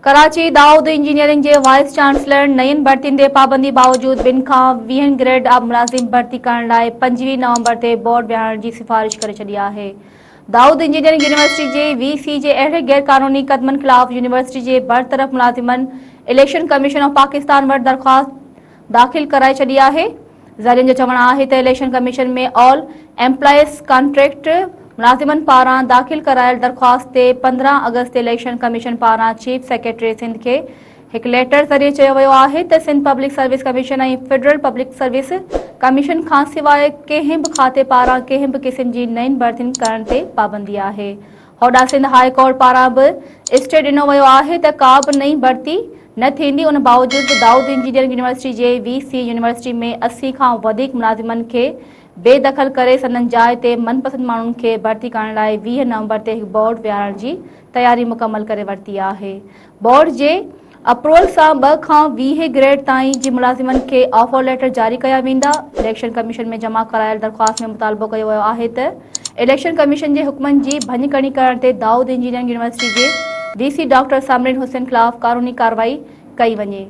ڪراچي، دائود engineering جي vice chancellor نين ڀرتين تي پابندي باوجود ٻن کان ويهن گريڊ آف ملازم ڀرتي ڪرڻ لاء 25 نومبر تي بورڊ ويهارڻ جي سفارش ڪري ڇڏي آهي. دائود انجنيئرنگ يونيورسٽي جي وي سي جي اهڙي غير قانوني قدمن خلاف يونيورسٽي جي برطرف ملازمن اليڪشن ڪميشن آف پاڪستان وٽ درخواست داخل ڪرائي ڇڏي آهي. ذريعن جو چوڻ آهي ته اليڪشن ڪميشن ۾ آل ايمپلائيز ڪانٽريڪٽ ملازمن پاران داخل ڪرايل درخواست تي 15 آگسٽ تي اليڪشن ڪميشن پاران چيف سيڪريٽري سنڌ کي هڪ ليٽر ذريعي چيو ويو آهي ته Sindh public service commission ۽ federal public service commission کانسواء ڪنهن به کاتي پاران ڪنهن به قسم جي نين ڀرتين ڪرڻ تي پابندي آهي. هوڏانهن سنڌ هاء ڪورٽ پاران به اسٽي ڏنو ويو آهي ته ڪا به نئين ڀرتي نه ٿيندي ان باوجود به دائود انجنيئرنگ يونيورسٽي جي وي سي يونيورسٽي ۾ 80 کان وڌيڪ ملازمن کي بي دخل ڪري سندن جاء تي من پسند ماڻهن کي ڀرتي ڪرڻ لاء 20 نومبر تي هڪ بورڊ ويهارڻ جي تياري مڪمل ڪري ورتي آهي بورڊ جي اپروول سان 2 کان 20 گريڊ تائين جي ملازمن کي آفر ليٽر جاري ڪيا ويندا. اليڪشن ڪميشن ۾ جمع ڪرايل درخواست ۾ مطالبو ڪيو ويو آهي ته اليڪشن ڪميشن جي حڪمن جي ڀڃڪڙي ڪرڻ تي دائود انجنيئرنگ يونيورسٽي جي V C doctor Samreen Hussain خلاف قانوني ڪارروائي ڪئي وڃي.